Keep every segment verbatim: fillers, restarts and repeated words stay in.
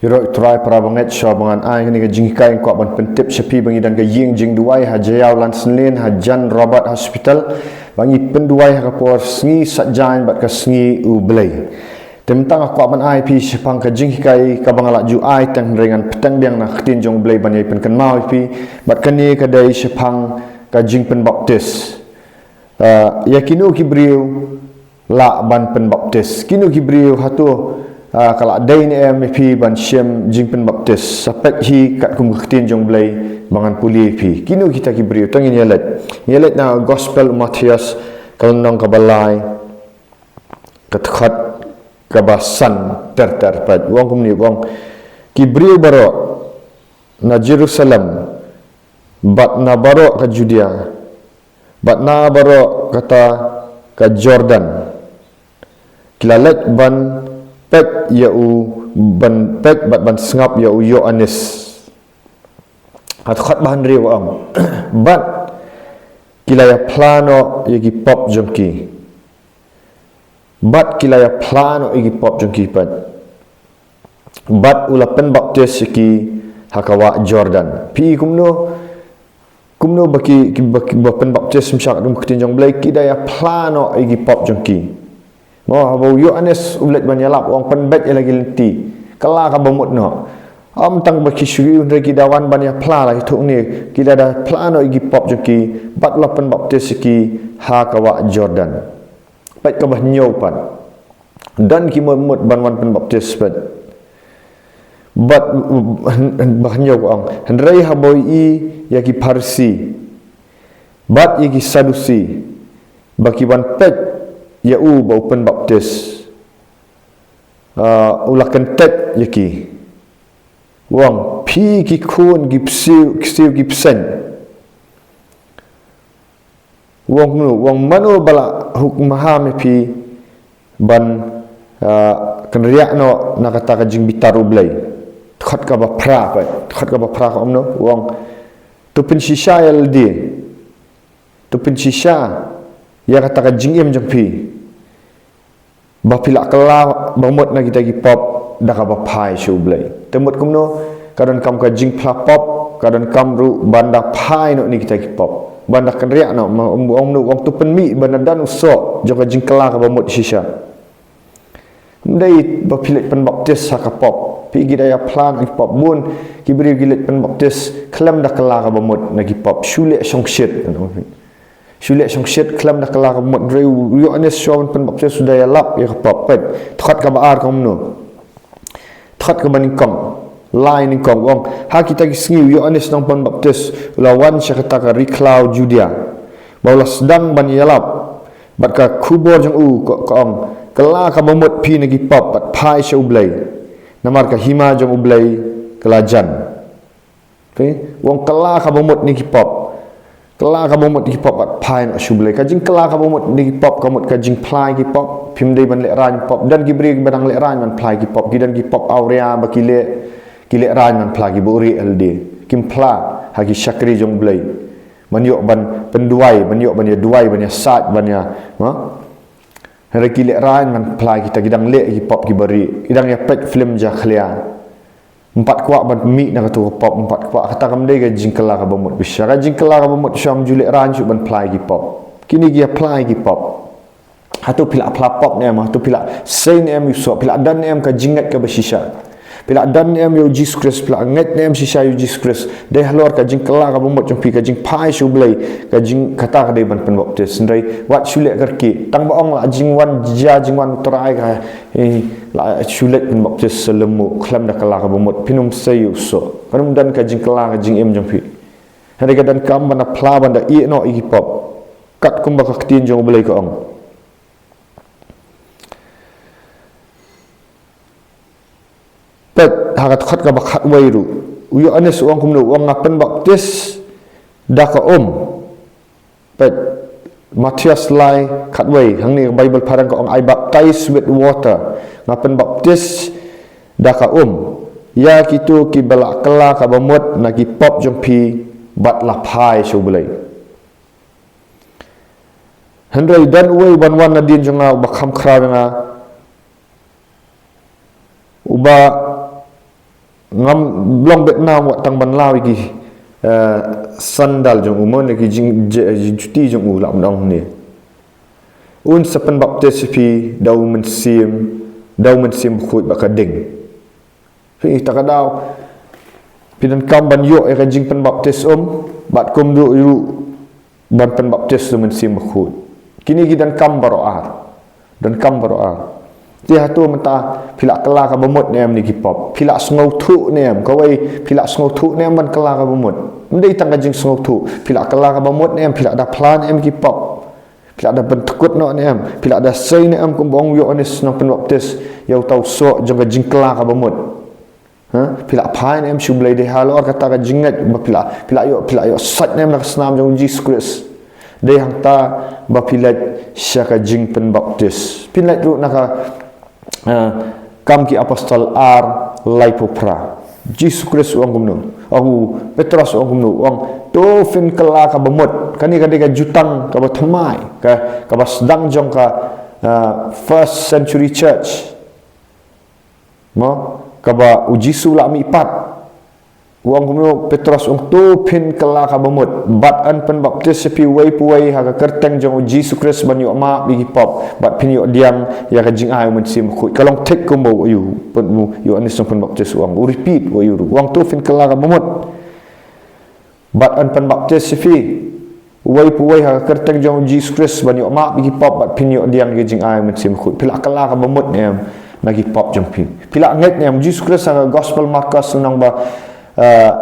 Trai, Trai para bangeit, shuwa ba ngan ai kane ka jinghikai, nga kwah ban pyntip sha phi ba ngi don ka ïing jingduwai ha Jaïaw Lansonlane, hajan Robert Hospital, ba ngi pynduwai ha ka por sngi Saitjaiñ bad ka sngi U Blei. Te mynta nga kwah ban ai phi shaphang ka jinghikai kaba nga la ju ai teng, hynrei ngan bteng biang na ka ktien jong U Blei ban ïai pynkynmaw ïa phi. Bad kane ka dei shaphang ka jingpynbaptis. Ah, ïa kino ki briew lah ban pynbaptis? Kino ki briew, hato, ah, ka la dei ne em ïa phi ban shim jingpynbaptis? Sa peit hi katkum ka ktien jong U Blei ba ngan pule ïa phi. Kino kita ki briew? To ngin ïa leit. Ngin ïa leit na Gospel u Mathaios, ka lynnong kaba lai, ka dkhot kaba san ter ter. Peit, u ong kumne, u ong: Ki briew baroh na Jerusalem bad na baroh ka Judea bad na baroh kata ka Jordan, ki la leit ban peit ïa u, ban peit bad ban sngap ïa u Ïoannis. Ha dkhot ba hynriew u ong: Bad ki la ïaphla noh ïa ki pop jong ki. Bad ki la ïaphla noh ïa ki pop jong ki pat. Bad u la pynbaptis ïa ki ha ka wah Jordan. Phi i kumno, kumno ba ki, ki, ba ki, ba pynbaptis, shim sha katkum ka ktien jong U Blei, ki da ïaphla noh ïa ki pop jong ki. Mo, haba u Ïoannis u leit ban ïalap, u ong pynbeit ïa la ki lynti. Kylla kaba mut noh. Ym tang ba ki shu ïoh, hynrei ki da wan ban ïaphla la ki, thukni ki da, da phla noh ïa ki pop jong ki, bad la pynbaptis ïa ki ha ka wah Jordan. Peit kaba hynñiew pat. Don ki mut mut ban wan pynbaptis pat. Bad ba hynñiew ka ong: Hynrei haba u i ïa ki Pharisi bad ïa ki Sadusi ba ki wan peit ïa u ba u pynbaptis, ah, u la kyntait ïa ki. U ong: Phi ki khun ki bsiew, ki siew ki bseiñ. U ong kumno, u ong: Mano ba la huk maham ïa phi ban, ah, kynriah noh na kata ka jingbitar U Blei? Dkhot kaba phra pat, dkhot kaba phra ka ong kumno, u ong: To pynshisha ïa lade, to pynshisha ïa kata ka jingim jong phi, ba phi la kylla ba mut na kita ki pop da kaba phai sha U Blei. Te mut kumno, ka donkam ka jingphla pop, ka donkam ruh ban da phai noh na kita ki pop, ban da kynriah noh. Ma, ong kumno, u ong: To pynmih ban da don u soh jong ka jingkylla kaba mut shisha. Ym dei ba phi leit pynbaptis ha ka pop. Phi, ki da ïaphla noh ki pop. Bun ki briew ki leit pynbaptis khlem da kylla kaba mut na ki pop. Shu leh shongshit. Shu leh shongshit khlem da kylla kaba mut. Hynrei u Ïoannis shuwa ban pynbaptis u da ïalap ïa ka pop. Peit, dkhot kaba ar ka ong kumno, dkhot kaba nyngkong, lai nyngkong, u ong: Ha kita ki sngi u Ïoannis Nongpynbaptis u la wan sha kata ka ri khlaw Judia, bad u la sdang ban ïalap, bad ka khubor jong u ka, ka ong: Kylla kaba mut phi na ki pop bad phai sha U Blei, namar ka hima jong U Blei ka la jan. Phi, u ong kylla kaba mut na ki pop. Kylla kaba mut na ki pop bad phai noh sha U Blei. Ka jingkylla kaba mut na ki pop ka mut ka jingphla ïa ki pop. Phim dei ban lehraiñ pop. Don ki briew kiba dang lehraiñ ban phla ïa ki pop. Ki don ki pop awria ba ki leh, ki lehraiñ ban phla, kiba uri elde. Kim phla ha ki shakri jong U Blei ban ïoh ban pynduwai, ban ïoh ban ïaduwai, ban ïasaid, ban ïa, ha? Hynrei ki lehraiñ ban phla ïa kita, ki dang leh ïa ki pop kiba ri, ki dang ïa peit film jakhlia. Ym pat kwah ban mih na katu ka pop, ym pat kwah. Kata kam dei ka jingkylla kaba mut. Bishar ka jingkylla kaba mut, shym ju lehraiñ shuh ban phla ïa ki pop. Kine ki ïa phla ïa ki pop. Hato phi la phla pop ne em, hato phi la sei ne em ïa u soh, phi la don ne em ka jingngeit kaba shisha. Phi la don ne em ïa u Jisu Khrist, phi la ngeit ne em shisha ïa u Jisu Khrist. Dei halor ka jingkylla kaba mut jong phi, ka jingphai sha U Blei, ka jing, kata ka dei ban pynbaptis. Hynrei wat shu leh kyrkieh. Tang ba ong la jingwan, jia jingwan U Trai ka, eh, la shu leit pynbaptis sa lem mo, khlem da kylla kaba mut, phin ym sei ïa u soh. Kan ym don ka jingkylla ka jingim jong phi. Hynrei ka donkam ban da phla, ban da ïeh noh ïa ki pop, katkum ba ka ktien jong U Blei ka ong. Peit ha ka dkhot kaba khatwei ruh, u Ïoannis u ong kumno, u ong: Nga pynbaptis da ka um. Peit, Mathaios lai khatwei, hangne ka Baibl phareng ka ong: I baptize with water. Nga pynbaptis da ka um ïa kito kiba la kylla kaba mut na ki pop jong phi bad la phai sha U Blei. Hynrei don uwei uban wan nadien jong nga, uba kham khraw ïa nga, uba Ngam long beit nam wat tang ban law ïa ki, eh, sandal jong u, mo, ne ki jing, je-, jingjuti jong u, lah ban ong ne. Un sa pynbaptis ïa phi da u Mynsiem, da u Mynsiem Bakhuid bad ka ding. Phi, kata ka daw phi donkam ban ïoh ïa ka jingpynbaptis um, bad kumjuh ruh ban pynbaptis da u Mynsiem Bakhuid. Kine ki donkam baroh ar. Donkam baroh ar. Te hato mynta phi la kylla kaba mut ne em na ki pop? Phi la sngewthuh ne em? Kawei, phi la sngewthuh ne em ban kylla kaba mut? Ym dei tang ka jingsngewthuh. Phi la kylla kaba mut ne em? Phi la da phla ne em ki pop? Phi la da pynthikna ne em? Phi la da sei ne em kumba ong u Ïoannis Nongpynbaptis ïa uta u soh jong ka jingkylla kaba mut? Ha? Phi la phai ne em sha u Blei? Dei halor kata ka jingngeit ba phi la, phi la ïoh, phi la ïoh sait ne em na ka snam jong u Jisu Khrist? Dei hangta ba phi leit sha ka jingpynbaptis. Phin leit ruh na ka, eh, Kam ki Apostol ar, laiphew phra. Jisu Khrist u ong kumno? Ong u Petros u ong kumno? U ong, to phin kylla kaba mut. Kane ka dei ka jutang kaba thymmai, ka, kaba sdang jong ka, eh, first century church. Mo, kaba u Jisu la mihpat. U ong kumno? Petros u ong, to phin kylla kaba mut, bad yn pynbaptis ïa phi uwei pa uwei ha ka kyrteng jong u Jisu Khrist ban ïoh map ïa ki pop, bad phin ïoh pdiang ïa ka jingai u Mynsiem Bakhuid. Ka long thik kumba u, u, u Ïoannis Nongpynbaptis u ong. U repeat, u, u ong, to phin kylla kaba mut, bad yn pynbaptis ïa phi uwei pa uwei ha ka kyrteng jong u Jisu Khrist ban ïoh map ïa ki pop, bad phin ïoh pdiang ïa ka jingai u Mynsiem Bakhuid. Phi la kylla kaba mut ne em na ki pop jong phi? Phi la ngeit ne em? U Jisu Khrist ha ka Gospel Markos lynnong ba, eh,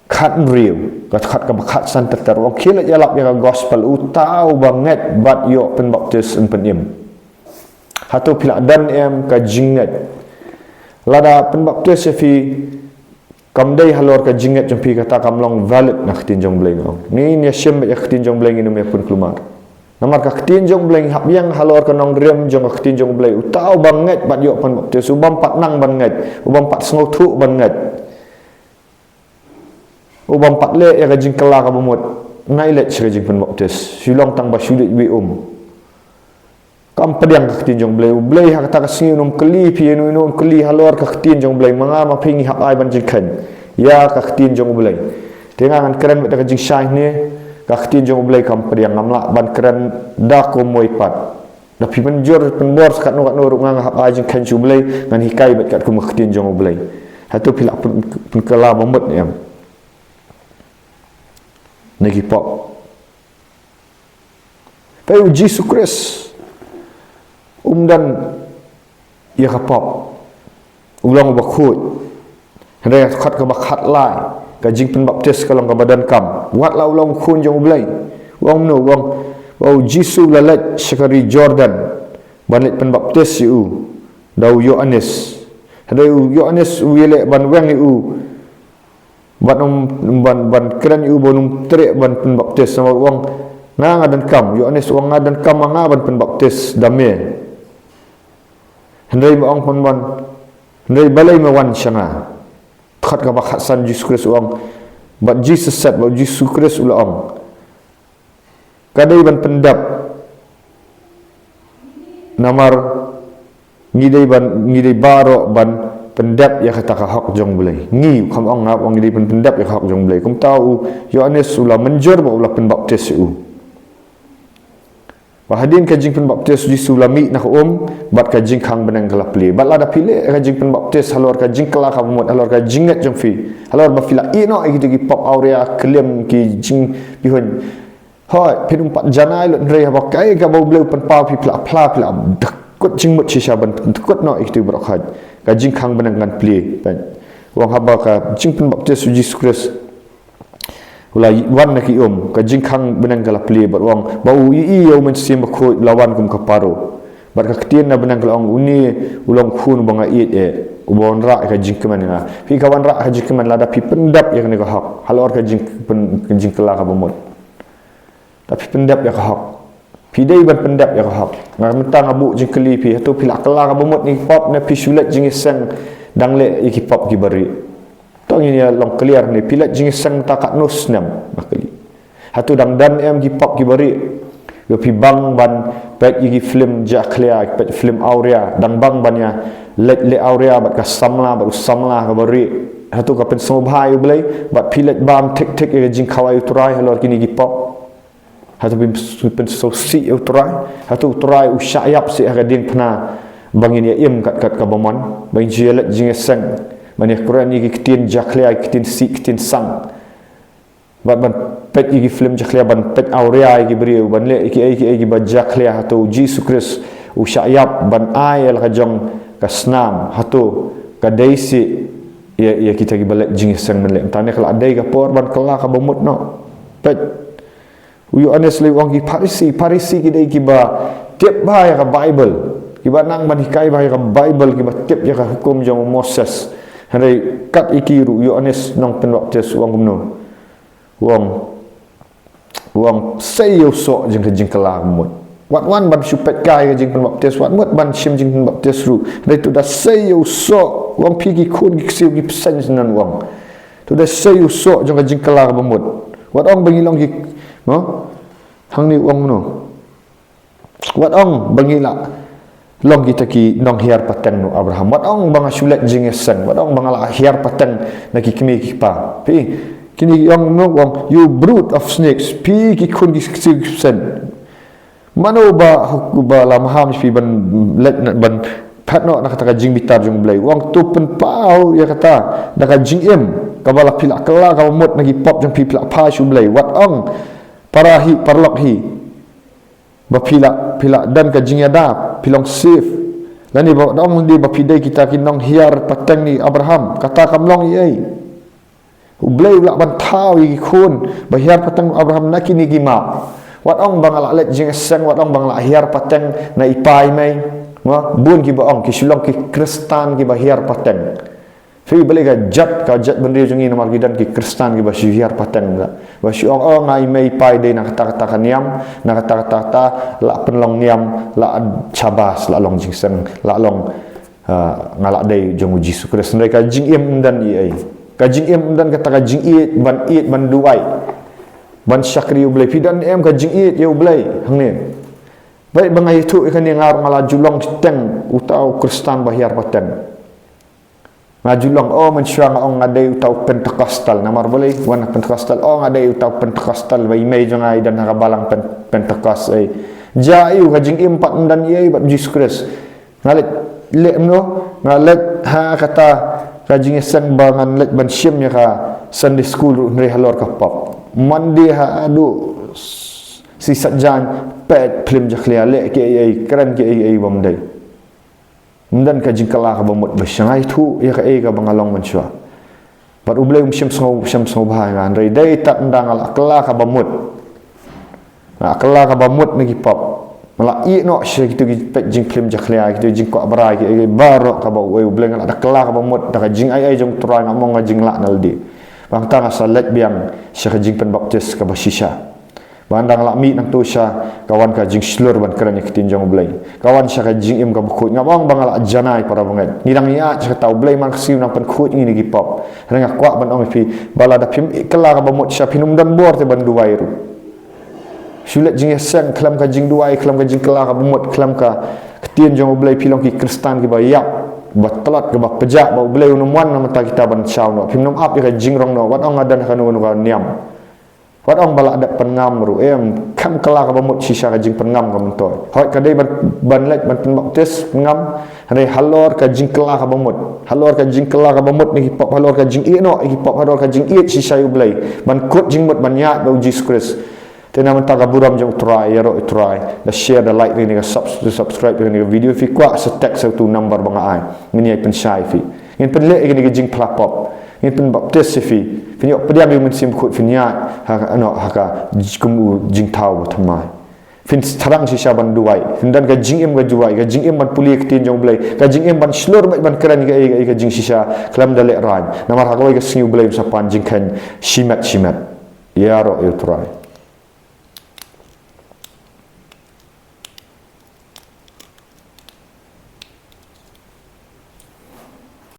khathynriew, ka dkhot kaba khatsan ter ter, u ong, khie leit ïalap ïa ka gospel, uta uba ngeit bad ïoh pynbaptis yn pynim. Hato phi la don ne em ka jingngeit? Lada pynbaptis ïa phi kam dei halor ka jingngeit jong phi, kata kam long valid na ka ktien jong u Blei, nga ong. Ngin ïa shim beit ïa ka ktien jong u Blei, ngin ym ïa pynkulmar. Namar ka ktien jong u Blei, ngi hap ïeng halor ka nongrim jong ka ktien jong u Blei. Uta uba ngeit bad ïoh pynbaptis, u bym pat nang ban ngeit, u bym pat sngewthuh ban ngeit, u bym pat leh ïa ka jingkylla kaba mut, nai leit sha ka jingpynbaptis. Shu long tang ba shu leit wei um. Kam pdiang ka ktien jong u Blei. U Blei ha kata ka sngi un ym kylli phi ïano ïano, un kylli halor ka ktien jong u Blei. Ma nga ma phi ngi hap ai ban jingkheiñ ïa ka ktien jong u Blei. Te nga ngan kren beit da ka jingshai ne, ka ktien jong u Blei kam pdiang. Ngam lah ban kren da kumwei pat. Da phi pynjur pynbor sa katno katno ruh, nga, nga hap ai jingkheiñ sha u Blei, ngan hikai beit katkum ka ktien jong u Blei. Hato phi la pyn, pynkylla ba mut ne em na ki pop? Peit, u Jisu Khrist um don ïa ka pop. U long uba khuid. Hynrei ha ka dkhot kaba khatlai, ka jingpynbaptis ka long kaba donkam. Wat la u long u khun jong u Blei. U ong kumno? U ong ba u Jisu u la leit sha ka ri Jordan ban leit pynbaptis ïa u da u Ïoannis. Hynrei u Ïoannis u ïaleh ban weng ïa u, ban ym, ban, ban kren ïa u ba un ym treh ban pynbaptis. Namar u ong, nga, nga donkam. U Ïoannis u ong, nga donkam ma nga ban pynbaptis da me. Hynrei me ong, pynban, hynrei balei me wan sha nga? Dkhot kaba khatsan, Jisu Khrist u ong, bad Jesus said, bad Jisu Khrist u la ong, ka dei ban pyndep. Namar ngi dei ban, ngi dei baroh ban pyndep ïa kata ka hok jong u Blei. Ngi, kam ong nga, ong ngi dei ban pyndep ïa ka hok jong u Blei. Kumta u Ïoannis u la mynjur bad u la pynbaptis ïa u. Bad hadien ka jingpynbaptis, u Jisu u la mih na ka um, bad ka jingkhang bneng ka la plie. Bad lada phi leh ka jingpynbaptis halor ka jingkylla kaba mut, halor ka jingngeit jong phi, halor ba phi la ïehnoh ïa kito ki pop awria, klim, ki jingpihuiñ, hooid, phin ym pat janai lut. Hynrei haba kaei kaba u Blei u pynpaw ïa phi, phi la phla, phi la dkut jingmut shisha ban dkut noh ïa kito baroh khoit, ka jingkhang bneng kan plie. Peit, u ong haba ka jingpynbaptis u Jisu Khrist u la wan na ki um, ka jingkhang bneng ka la plie, bad u ong ba u ïohi ïa u Mynsiem Bakhuid u la wan kum ka paro. Bad ka ktien na bneng ka la ong, une u long u khun uba nga ïeit eh, uba wanrah ïa ka jingkmen ïa nga. Phi, ka wanrah ka jingkmen, lada phi pyndep ïa kane ka hok halor ka jing, pyn, jingkylla kaba mut. Lada phi pyndep ïa ka hok. Phi dei ban pyndep ïa ka hok. Nga mynta nga buh jingkylli ïa phi, hato phi la kylla kaba mut na ki pop, ne phi shu leit jingïaseng dang leh ïa ki pop kiba rieh? To ngin ïa long clear ne, phi leit jingïaseng mynta katno snem, nga kylli. Hato dang don em ki pop kiba rieh? Ïoh phi bang ban peit ïa ki film jakhlia, peit film awria, dang bang ban ïa leit leh awria bad ka samla, bad u samla kaba rieh. Hato ka pynsngewbha ïa u Blei, bad phi leit bam thik thik ïa ka jingkhawai u Trai halor kine ki pop. Hato phi pynsngewsih ïa u Trai, hato u Trai u shah ïap seh ha ka diengphna ba ngin ïa im kat kat kaba mon, ba ngin shu ïa leit jingïaseng, ban ïa kren ïa ki ktien jakhlia, ki ktien sih, ki ktien sang. Bad ban peit ïa ki film jakhlia, ban peit awria ïa ki briew, ban leh ïa ki ei ki ei kiba jakhlia, hato u Jisu Khrist u shah ïap ban ai ïa la ka jong ka snam, hato ka dei sih ïa, ïa kita kiba leit jingïaseng ban leh. Tang ne ka la dei ka por ban kylla kaba mut noh. Peit. U Ïoannis lei u ong ki Pharisi, Pharisi ki dei kiba tip bha ïa ka Baibl. Kiba nang ban hikai bha ïa ka Baibl, kiba tip ïa ka hukum jong u Moses. Hynrei kat ïa ki ruh u Ïoannis nongpynbaptis u ong kumno. U ong, u ong, sei ïa u soh jong ka jingkylla kaba mut. Wat wan ban shu peit kai ka jingpynbaptis, wat mut ban shim jingpynbaptis ruh. Hynrei to da sei ïa u soh, u ong phi ki khun ki ksiew ki bseiñ, sngewbha u ong. To da sei ïa u soh jong ka jingkylla kaba mut. Wat ong ba ngi long ki, no? Hangne u ong no. Wat ong ba ngi la long kita ki nonghiar pateng na u Abraham. Wat ong ba nga shu leit jingïaseng. Wat ong ba nga la hiar pateng na ki kmie ki kpa. Phi, kine ki ong, no, ong, you brood of snakes. Phi ki khun ki ksiew ki bseiñ. Mano ba, ba la maham phi ban leit na, ban phet noh na kata ka jingbitar jong u Blei. U ong to pynpaw ïa kata da ka jingim kaba la phi la kylla kaba mut na ki pop jong phi, phi la phai sha u Blei. Wat ong para hi, paralok hi. Ba phi la, phi la don ka jingïada, phi long safe. Lane ba ong de ba phi dei kita ki nonghiar pateng na u Abraham, kata kam long ei ei. U Blei u lah ban thaw ïa ki khun ba hiar pateng na u Abraham na kine ki map. Wat ong ba nga la leit jingïaseng, wat ong ba nga la hiar pateng na i pa i mei. Mo, bun kiba ong ki shu long ki Khristan kiba hiar pateng. Phi, balei ka jait, ka jaitbynriew jong ngi namar ki don ki Khristan kiba shu hiar pateng, ba shu ong, oh, nga i mei i pa i dei na kata kata ka niam, na kata kata kata, la pynlong niam, la shabas, la long jingïaseng, la long, ah, nga la dei jong u Jisu Khrist. Hynrei ka jingim ym don ei ei. Ka jingim ym don kata ka jingïeit ban ïeit ban duwai, ban shakri u Blei. Phi don em ka jingïeit ïa u Blei hangne? Bad ba nga ïathuh ïa kane, nga ruh nga la ju long shiteng uta u Khristan ba hiar pateng. Nga ju long, oh, mynshuwa nga ong nga dei uta u Pentecostal. Namar balei? Wan na Pentecostal, oh, nga dei uta u Pentecostal, ba i mei jong nga i don ha ka balang Pen-, Pentecost ei. Jia aiu, ka jingim pat ym don ei ei bad u Jisu Khrist. Nga leit leh kumno, nga leit ha kata ka jingïaseng ba ngan leit ban shim ïa ka Sunday school ruh hynrei halor ka pop. Monday haduh Saitjaiñ jan, peit phlim jakhlia, leh ki ei ei, kren ki ei ei bym dei. Ym don ka jingkylla kaba mut ba shu nga ïathuh ïa kaei kaba nga long mynshuwa. Bad u Blei um shym sngew, shym sngewbha ïa nga, hynrei dei tad ynda nga la kylla kaba mut. Nga la kylla kaba mut na ki pop. Nga la ïeh noh sha kito ki peit jingphlim jakhlia, kito ki jingkwah brai, ki ei ei baroh kaba u ei u Blei, nga la da kylla kaba mut da ka jingai ei jong u Trai, ngam ong ka jinglah na lade. Bad hangta nga sa leit biang sha ka jingpynbaptis kaba shisha. Bad ynda nga la mih nangto sha, ka wan ka jingshlur ban kren ïa ka ktien jong u Blei. Ka wan sha ka jingim kaba khuid. Ngam ong ba nga la janai, para bangeit. Ngi dang ïaid sha kata, u Blei man ka sngi u nang pynkhuid ïa ngi na ki pop. Hynrei nga kwah ban ong ïa phi ba lada phim kylla kaba mut shisha, phin ym don bor te ban duwai ruh. Shu leit jingïaseng khlem ka jingduwai, khlem ka jingkylla kaba mut, khlem ka ktien jong u Blei, phi long ki Khristan kiba ïap, ba tlot, kiba pjah, ba u Blei un ym wan na ka bynta kita ban shaw noh. Phim nym ap ïa ka jingrong noh, wat ong nga don ha kano kano ka niam. Wat ong ba la dep pynngam ruh, em, kham kylla kaba mut shisha ka jingpynngam ka myntoi. Hooid, ka dei ban, ban leit ban pynbaptis, pynngam, hynrei halor ka jingkylla kaba mut. Halor ka jingkylla kaba mut na ki pop, halor ka jingïeh noh ïa ki pop, halor ka jingïeit shisha ïa u Blei. Ban kut jingmut ban ïaid bad u Jisu Khrist. Te na mynta ka burom jong u Trai, ïaroh ïa u Trai. Da share, da like ïa kane ka subs-, subscribe ïa kane ka video. Phi kwah sa text ïa uto u number ba nga ai. Ngin ïai pynshai ïa phi. Ngin pynleh ïa kane ka jingphla pop. Ngin pynbaptis ïa phi. Phin ïoh pdiang ïa u Mynsiem Bakhuid, phin ïaid ha, ha, no, ha ka kum u jingthaw ba thymmai. Phin thrang shisha ban duwai. Phin don ka jingim ka duwai, ka jingim ban pule ïa ka ktien jong u Blei, ka jingim ban shlur bad ban kren ïa ka, ïa ka, ïa ka jingshisha khlem da lehraiñ. Namar ha kawei ka sngi u Blei un sa pan jingkheiñ shimet shimet. Ïaroh ïa u Trai.